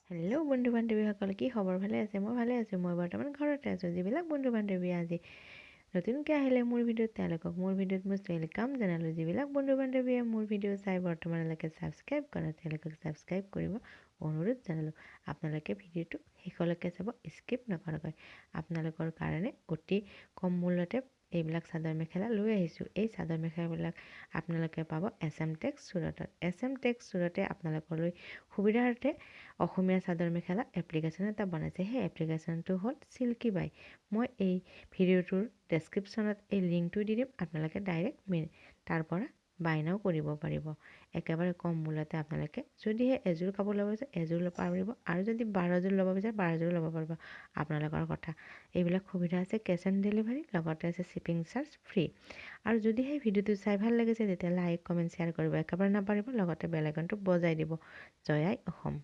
Hello' বন্ধু বান্ধৱীসকল, কি খবৰ? ভালে আছে? মই ভালে আছোঁ। মই বৰ্তমান ঘৰতে আছোঁ। যিবিলাক বন্ধু বান্ধৱী আজি নতুনকৈ আহিলে মোৰ ভিডিঅ'ত, তেওঁলোকক মোৰ ভিডিঅ'ত মই welcome জনালোঁ। যিবিলাক বন্ধু বান্ধৱীয়ে মোৰ ভিডিঅ' চাই বৰ্তমানলৈকে ছাবস্ক্ৰাইব কৰা, তেওঁলোকক ছাবস্ক্ৰাইব কৰিব অনুৰোধ জনালোঁ। আপোনালোকে ভিডিঅ'টো শেষলৈকে চাব, স্কিপ নকৰাকৈ। আপোনালোকৰ কাৰণে অতি কম মূল্যতে এইবিলাক চাদৰ মেখেলা লৈ আহিছোঁ। এই চাদৰ মেখেলাবিলাক আপোনালোকে পাব এছ এম টেক্স চুৰটত। এছ এম টেক্স চুৰটে আপোনালোকলৈ সুবিধাৰ্থে অসমীয়া চাদৰ মেখেলা এপ্লিকেশ্যন এটা বনাইছে। সেই এপ্লিকেশ্যনটো হ'ল চিল্কি বাই। মই এই ভিডিঅ'টোৰ ডেছক্ৰিপশ্যনত এই লিংকটো দি দিম, আপোনালোকে ডাইৰেক্ট তাৰ পৰা বাই নাও কৰিব পাৰিব। একেবাৰে কম মূল্যতে আপোনালোকে যদিহে এযোৰ কাপোৰ ল'ব বিচাৰে, এযোৰ ল'ব পাৰিব আৰু যদি 12যোৰ ল'ব বিচাৰে, 12যোৰ ল'ব পাৰিব, আপোনালোকৰ কথা। এইবিলাক সুবিধা আছে, কেছ অন ডেলিভাৰী, লগতে আছে শ্বিপিং চাৰ্জ ফ্ৰী। আৰু যদিহে ভিডিঅ'টো চাই ভাল লাগিছে, তেতিয়া লাইক, কমেণ্ট, শ্বেয়াৰ কৰিব একেবাৰে নাপাহৰিব, লগতে বেল আইকনটো বজাই দিব। জয় আই অসম।